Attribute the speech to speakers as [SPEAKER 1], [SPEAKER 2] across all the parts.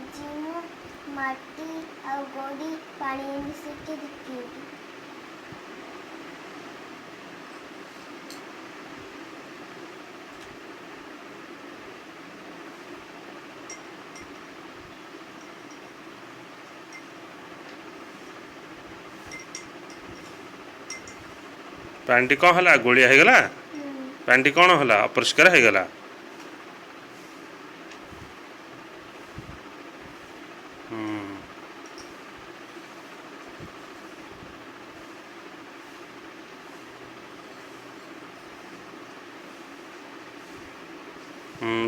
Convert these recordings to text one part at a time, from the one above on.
[SPEAKER 1] ଆଜି ମୁଁ ମାଟି ଆଉ ଗୋଡ଼ି ପାଣି ମିଶେଇକି ଦେଖେଇବି।
[SPEAKER 2] ପାଣିଟି କ'ଣ ହେଲା? ଗୋଳିଆ ହେଇଗଲା। ପାଣିଟି କ'ଣ ହେଲା? ଅପରିଷ୍କାର ହେଇଗଲା।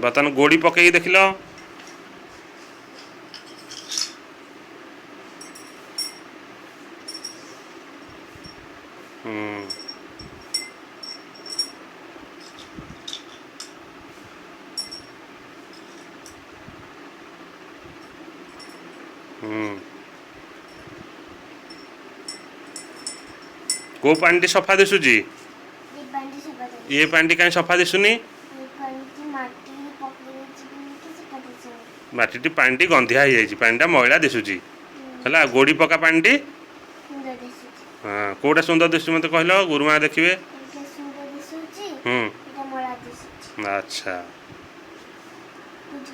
[SPEAKER 2] ବର୍ତ୍ତମାନ ଗୋଡ଼ି ପକେଇକି ଦେଖିଲ। ହୁଁ ହୁଁ କୋଉ ପାଣିଟି ସଫା ଦିଶୁଛି?
[SPEAKER 1] ଏ ପାଣିଟି ସଫା ଦିଶୁଛି।
[SPEAKER 2] ଇଏ ପାଣିଟି କାହିଁ ସଫା ଦିଶୁନି?
[SPEAKER 1] ଏ ପାଣିଟି ମାଟି ପକେଇ ଦେଇଛି ବୋଲିକି ସଫା ଦିଶୁନି।
[SPEAKER 2] ମାଟିଟି ପାଣିଟି ଗନ୍ଧିଆ ହେଇଯାଇଛି, ପାଣିଟା ମଇଳା ଦିଶୁଛି। ହେଲା, ଗୋଡ଼ି ପକା ପାଣିଟି
[SPEAKER 1] ସୁନ୍ଦର ଦିଶୁଛି।
[SPEAKER 2] ହଁ, କୋଉଟା ସୁନ୍ଦର ଦିଶୁଛି ମୋତେ କହିଲ, ଗୁରୁମା ଦେଖିବେ।
[SPEAKER 1] ଏଇଟା ସୁନ୍ଦର ଦିଶୁଛି।
[SPEAKER 2] ହୁଁ
[SPEAKER 1] ଏଇଟା ମଇଳା ଦିଶୁଛି।
[SPEAKER 2] ଆଚ୍ଛା।